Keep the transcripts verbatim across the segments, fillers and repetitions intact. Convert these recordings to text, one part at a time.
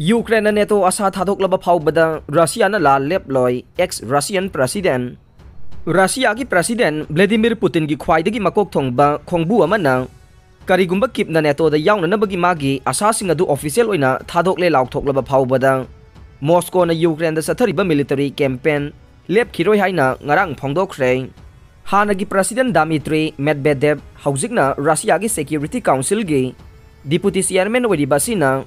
ꯌꯨꯀ꯭ꯔꯦꯟꯅ ꯅꯦꯇꯣ ꯑꯁꯥ ꯊꯥꯗꯣꯛꯂꯕ ꯐꯥꯎꯕꯗ ꯔꯁꯤꯌꯥꯅ ꯂꯥꯜ ꯂꯦꯞꯂꯣꯏ, ex Russian President꯫ ꯔꯁꯤꯌꯥꯒꯤ President Vladimir Putinꯒꯤ ꯈ꯭ꯋꯥꯏꯗꯒꯤ ꯃꯀꯣꯛ ꯊꯣꯡꯕ ꯈꯣꯡꯕꯨ ꯑꯃꯅ ꯀꯔꯤꯒꯨꯝꯕ ꯀꯤꯞꯅ ꯅꯦꯇꯣꯗ ꯌꯥꯎꯅꯅꯕꯒꯤ ꯃꯥꯒꯤ ꯑꯁꯥꯁꯤꯡ ꯑꯗꯨ official ꯑꯣꯏꯅ ꯊꯥꯗꯣꯛꯂꯦ ꯂꯥꯎꯊꯣꯛꯂꯕ ꯐꯥꯎꯕꯗ ꯃꯣꯁꯀꯣꯅ ꯌꯨꯀ꯭ꯔꯦꯟꯗ ꯆꯠꯊꯔꯤꯕ military campaign ꯂꯦꯞꯈꯤꯔꯣꯏ ꯍꯥꯏꯅ ꯉꯔꯥꯡ ꯐꯣꯡꯗꯣꯛꯈ꯭ꯔꯦ꯫ ꯍꯥꯟꯅꯒꯤ President Dmitry Medvedev, ꯍꯧꯖꯤꯛꯅ ꯔꯁꯤꯌꯥꯒꯤ Security Councilꯒꯤ Deputy Chairman ꯑꯣꯏꯔꯤꯕ ꯑꯁꯤꯅ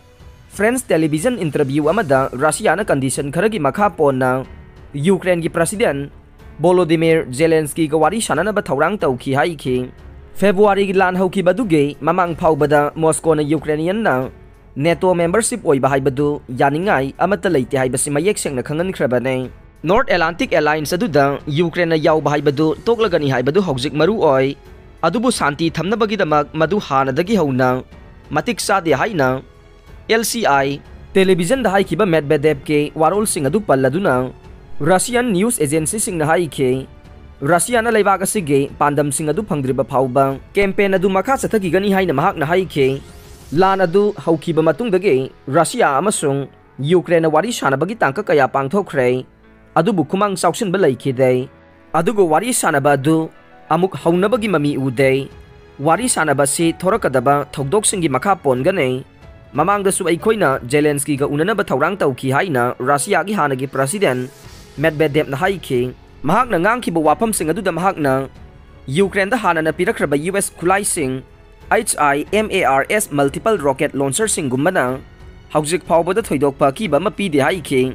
French television interview ꯑꯃꯗ ꯔꯁꯤꯌꯥꯅ condition ꯈꯔꯒꯤ ꯃꯈꯥ ꯄꯣꯟꯅ ꯌꯨꯀ꯭ꯔꯦꯟꯒꯤ President Volodymyr Zelenskyꯒ ꯋꯥꯔꯤ ꯁꯥꯟꯅꯅꯕ ꯊꯧꯔꯥꯡ ꯇꯧꯈꯤ ꯍꯥꯏꯈꯤ꯫ Februaryꯒꯤ ꯂꯥꯟ ꯍꯧꯈꯤꯕꯗꯨꯒꯤ ꯃꯃꯥꯡ ꯐꯥꯎꯕꯗ ꯃꯣꯁꯀꯣꯅ Ukrainianꯅ ꯅꯦꯇꯣ membership ꯑꯣꯏꯕ ꯍꯥꯏꯕꯗꯨ ꯌꯥꯅꯤꯡꯉꯥꯏ ꯑꯃꯠꯇ ꯂꯩꯇꯦ ꯍꯥꯏꯕꯁꯤ ꯃꯌꯦꯛ ꯁꯦꯡꯅ ꯈꯪꯍꯟꯈ꯭ꯔꯕꯅꯤ꯫ North Atlantic Alliance ꯑꯗꯨꯗ ꯌꯨꯀ꯭ꯔꯦꯟꯅ ꯌꯥꯎꯕ ꯍꯥꯏꯕꯗꯨ ꯇꯣꯛꯂꯒꯅꯤ ꯍꯥꯏꯕꯗꯨ ꯍꯧꯖꯤꯛ ꯃꯔꯨ ꯑꯣꯏ, ꯑꯗꯨꯕꯨ ꯁꯥꯟꯇꯤ ꯊꯝꯅꯕꯒꯤꯗꯃꯛ ꯃꯗꯨ ꯍꯥꯟꯅꯗꯒꯤ ꯍꯧꯅ ꯃꯇꯤꯛ ꯆꯥꯗꯦ ꯍꯥꯏꯅ L C I televisionꯗ ꯍꯥꯏꯈꯤꯕ Medvedevꯀꯤ ꯋꯥꯔꯣꯜꯁꯤꯡ ꯑꯗꯨ ꯄꯜꯂꯗꯨꯅ Russian news agencyꯁꯤꯡꯅ ꯍꯥꯏꯈꯤ, ꯔꯁꯤꯌꯥꯅ ꯂꯩꯕꯥꯛ ꯑꯁꯤꯒꯤ ꯄꯥꯟꯗꯝꯁꯤꯡ ꯑꯗꯨ ꯐꯪꯗ꯭ꯔꯤꯕ ꯐꯥꯎꯕ campaign ꯑꯗꯨ ꯃꯈꯥ ꯆꯠꯊꯈꯤꯒꯅꯤ ꯍꯥꯏꯅ ꯃꯍꯥꯛꯅ ꯍꯥꯏꯈꯤ꯫ ꯂꯥꯟ ꯑꯗꯨ ꯍꯧꯈꯤꯕ ꯃꯇꯨꯡꯗꯒꯤ ꯔꯁꯤꯌꯥ ꯑꯃꯁꯨꯡ ꯌꯨꯀ꯭ꯔꯦꯟꯅ ꯋꯥꯔꯤ ꯁꯥꯟꯅꯕꯒꯤ ꯇꯥꯡꯀꯛ ꯀꯌꯥ ꯄꯥꯡꯊꯣꯛꯈ꯭ꯔꯦ, ꯑꯗꯨꯕꯨ ꯈꯨꯃꯥꯡ ꯆꯥꯎꯁꯤꯟꯕ ꯂꯩꯈꯤꯗꯦ꯫ ꯑꯗꯨꯕꯨ ꯋꯥꯔꯤ ꯁꯥꯟꯅꯕ ꯑꯗꯨ ꯑꯃꯨꯛ ꯍꯧꯅꯕꯒꯤ ꯃꯃꯤ ꯎꯗꯦ꯫ ꯋꯥꯔꯤ ꯁꯥꯟꯅꯕ ꯑꯁꯤ ꯊꯣꯔꯛꯀꯗꯕ ꯊꯧꯗꯣꯛꯁꯤꯡꯒꯤ ꯃꯈꯥ ꯄꯣꯟꯒꯅꯤ꯫ ꯃꯃꯥꯡꯗꯁꯨ ꯑꯩꯈꯣꯏꯅ ꯖꯦꯂꯦꯟꯁꯀꯤꯒ ꯎꯅꯅꯕ ꯊꯧꯔꯥꯡ ꯇꯧꯈꯤ ꯍꯥꯏꯅ ꯔꯁꯤꯌꯥꯒꯤ ꯍꯥꯟꯅꯒꯤ President Medvedevꯅ ꯍꯥꯏꯈꯤ꯫ ꯃꯍꯥꯛꯅ ꯉꯥꯡꯈꯤꯕ ꯋꯥꯐꯝꯁꯤꯡ ꯑꯗꯨꯗ ꯃꯍꯥꯛꯅ ꯌꯨꯀ꯭ꯔꯦꯟꯗ ꯍꯥꯟꯅꯅ ꯄꯤꯔꯛꯈ꯭ꯔꯕ U S ꯈꯨꯠꯂꯥꯏꯁꯤꯡ, H I M A R S multiple rocket launcherꯁꯤꯡꯒꯨꯝꯕꯅ ꯍꯧꯖꯤꯛ ꯐꯥꯎꯕꯗ ꯊꯣꯏꯗꯣꯛꯄ ꯑꯀꯤꯕ ꯑꯃ ꯄꯤꯗꯦ ꯍꯥꯏꯈꯤ꯫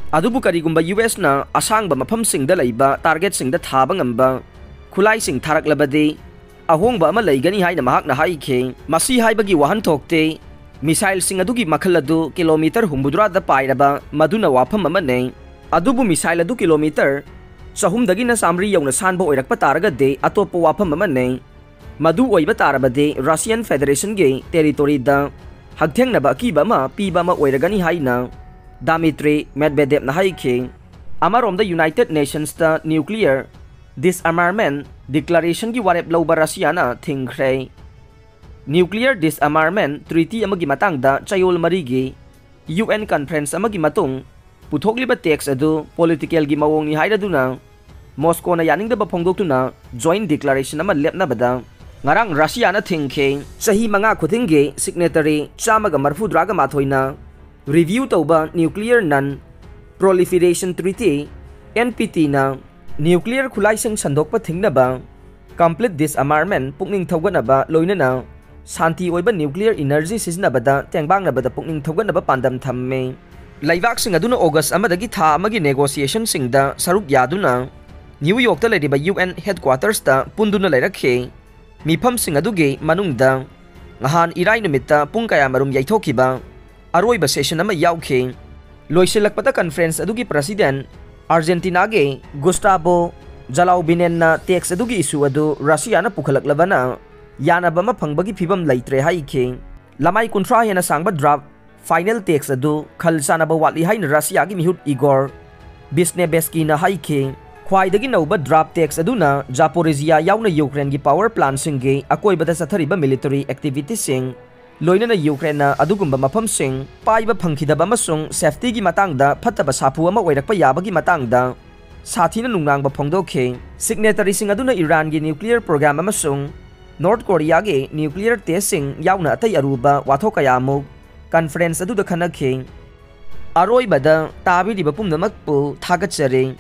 ꯑꯗꯨꯕꯨ ꯀꯔꯤꯒꯨꯝꯕ U Sꯅ ꯑꯁꯥꯡꯕ ꯃꯐꯝꯁꯤꯡꯗ ꯂꯩꯕ targetꯁꯤꯡꯗ ꯊꯥꯕ ꯉꯝꯕ ꯈꯨꯠꯂꯥꯏꯁꯤꯡ ꯊꯥꯔꯛꯂꯕꯗꯤ ꯑꯍꯣꯡꯕ ꯑꯃ ꯂꯩꯒꯅꯤ ꯍꯥꯏꯅ ꯃꯍꯥꯛꯅ ꯍꯥꯏꯈꯤ꯫ ꯃꯁꯤ ꯍꯥꯏꯕꯒꯤ ꯋꯥꯍꯟꯊꯣꯛꯇꯤ missileꯁꯤꯡ ꯑꯗꯨꯒꯤ ꯃꯈꯜ ꯑꯗꯨ kilometre ꯍꯨꯝꯐꯨꯇꯔꯥꯗ ꯄꯥꯏꯔꯕ ꯃꯗꯨꯅ ꯋꯥꯐꯝ ꯑꯃꯅꯤ꯫ ꯑꯗꯨꯕꯨ missile ꯑꯗꯨ kilometre ꯆꯍꯨꯝꯗꯒꯤꯅ ꯆꯥꯃꯔꯤ ꯌꯧꯅ ꯁꯥꯟꯕ ꯑꯣꯏꯔꯛꯄ ꯇꯥꯔꯒꯗꯤ ꯑꯇꯣꯞꯄ ꯋꯥꯐꯝ ꯑꯃꯅꯤ꯫ ꯃꯗꯨ ꯑꯣꯏꯕ ꯇꯥꯔꯕꯗꯤ Russian Federationꯒꯤ territoryꯗ ꯍꯛꯊꯦꯡꯅꯕ ꯑꯀꯤꯕ ꯑꯃ ꯄꯤꯕ ꯑꯃ ꯑꯣꯏꯔꯒꯅꯤ ꯍꯥꯏꯅ Dmitry Medvedevꯅ ꯍꯥꯏꯈꯤ꯫ ꯑꯃꯔꯣꯝꯗ United Nationsꯇ nuclear disarmament declarationꯒꯤ ꯋꯥꯔꯦꯞ ꯂꯧꯕ ꯔꯁꯤꯌꯥꯅ ꯊꯤꯡꯈ꯭ꯔꯦ꯫ Nuclear disarmament treaty ꯑꯃꯒꯤ ꯃꯇꯥꯡꯗ ꯆꯌꯣꯜ ꯃꯔꯤꯒꯤ ꯌꯨ ꯑꯦꯟ conference ꯑꯃꯒꯤ ꯃꯇꯨꯡ ꯄꯨꯊꯣꯛꯂꯤꯕ text ꯑꯗꯨ politicalꯒꯤ ꯃꯑꯣꯡꯅꯤ ꯍꯥꯏꯔꯗꯨꯅ ꯃꯣꯁꯀꯣꯅ ꯌꯥꯅꯤꯡꯗꯕ ꯐꯣꯡꯗꯣꯛꯇꯨꯅ joint declaration ꯑꯃ ꯂꯦꯞꯅꯕꯗ ꯉꯔꯥꯡ ꯔꯁꯤꯌꯥꯅ ꯊꯤꯡꯈꯤ꯫ ꯆꯍꯤ ꯃꯉꯥ ꯈꯨꯗꯤꯡꯒꯤ signatory ꯆꯥꯝꯃꯒ ꯃꯔꯐꯨꯇꯔꯥꯒ ꯃꯥꯊꯣꯏꯅ review ꯇꯧꯕ Nuclear Non Proliferation Treaty, NPTꯅ nuclear ꯈꯨꯠꯂꯥꯏꯁꯤꯡ ꯁꯟꯗꯣꯛꯄ ꯊꯤꯡꯅꯕ, complete disarmament ꯄꯨꯛꯅꯤꯡ ꯊꯧꯒꯠꯅꯕ, ꯂꯣꯏꯅꯅ ꯁꯥꯟꯇꯤ ꯑꯣꯏꯕ nuclear energy ꯁꯤꯖꯤꯟꯅꯕꯗ ꯇꯦꯡꯕꯥꯡꯅꯕꯗ ꯄꯨꯛꯅꯤꯡ ꯊꯧꯒꯠꯅꯕ ꯄꯥꯟꯗꯝ ꯊꯝꯃꯤ꯫ ꯂꯩꯕꯥꯛꯁꯤꯡ ꯑꯗꯨꯅ August ꯑꯃꯗꯒꯤ ꯊꯥ ꯑꯃꯒꯤ negotiationꯁꯤꯡꯗ ꯁꯔꯨꯛ ꯌꯥꯗꯨꯅ New Yorkꯇ ꯂꯩꯔꯤꯕ U N headquartersꯇ ꯄꯨꯟꯗꯨꯅ ꯂꯩꯔꯛꯈꯤ꯫ ꯃꯤꯐꯝꯁꯤꯡ ꯑꯗꯨꯒꯤ ꯃꯅꯨꯡꯗ ꯅꯍꯥꯟ ꯏꯔꯥꯏ ꯅꯨꯃꯤꯠꯇ ꯄꯨꯡ ꯀꯌꯥꯃꯔꯨꯝ ꯌꯩꯊꯣꯛꯈꯤꯕ ꯑꯔꯣꯏꯕ session ꯑꯃ ꯌꯥꯎꯈꯤ꯫ ꯂꯣꯏꯁꯤꯜꯂꯛꯄꯗ conference ꯑꯗꯨꯒꯤ president Argentinaꯒꯤ Gustavo Jalaubinenna text ꯑꯗꯨꯒꯤ issue ꯑꯗꯨ ꯔꯁꯤꯌꯥꯅ ꯄꯨꯈꯠꯂꯛꯂꯕꯅ ꯌꯥꯅꯕ ꯑꯃ ꯐꯪꯕꯒꯤ ꯐꯤꯕꯝ ꯂꯩꯇ꯭ꯔꯦ ꯍꯥꯏꯈꯤ꯫ ꯂꯃꯥꯏ ꯀꯨꯟꯊ꯭ꯔꯥ ꯍꯦꯟꯅ ꯁꯥꯡꯕ draft final text ꯑꯗꯨ ꯈꯜ ꯆꯥꯅꯕ ꯋꯥꯠꯂꯤ ꯍꯥꯏꯅ ꯔꯁꯤꯌꯥꯒꯤ ꯃꯤꯍꯨꯠ Igor Vishnevetskyꯅ ꯍꯥꯏꯈꯤ꯫ ꯈ꯭ꯋꯥꯏꯗꯒꯤ ꯅꯧꯕ draft text ꯑꯗꯨꯅ Zaporizhzhia ꯌꯥꯎꯅ Ukraineꯒꯤ power plantꯁꯤꯡꯒꯤ ꯑꯀꯣꯏꯕꯗ ꯆꯠꯊꯔꯤꯕ military activityꯁꯤꯡ, ꯂꯣꯏꯅꯅ Ukraineꯅ ꯑꯗꯨꯒꯨꯝꯕ ꯃꯐꯝꯁꯤꯡ ꯄꯥꯏꯕ ꯐꯪꯈꯤꯗꯕ ꯑꯃꯁꯨꯡ safetyꯒꯤ ꯃꯇꯥꯡꯗ ꯐꯠꯇꯕ ꯁꯥꯐꯨ ꯑꯃ ꯑꯣꯏꯔꯛꯄ ꯌꯥꯕꯒꯤ ꯃꯇꯥꯡꯗ ꯁꯥꯊꯤꯅ ꯅꯨꯡꯅꯥꯡꯕ ꯐꯣꯡꯗꯣꯛꯈꯤ꯫ Signatoryꯁꯤꯡ ꯑꯗꯨꯅ ꯏꯔꯥꯟꯒꯤ nuclear program ꯑꯃꯁꯨꯡ North Koreaꯒꯤ nuclear testꯁꯤꯡ ꯌꯥꯎꯅ ꯑꯇꯩ ꯑꯔꯨꯕ ꯋꯥꯊꯣꯛ ꯀꯌꯥꯃꯨꯛ conference ꯑꯗꯨꯗ ꯈꯟꯅꯈꯤ꯫ ꯑꯔꯣꯏꯕꯗ ꯇꯥꯕꯤꯔꯤꯕ ꯄꯨꯝꯅꯃꯛꯄꯨ ꯊꯥꯒꯠꯆꯔꯤ꯫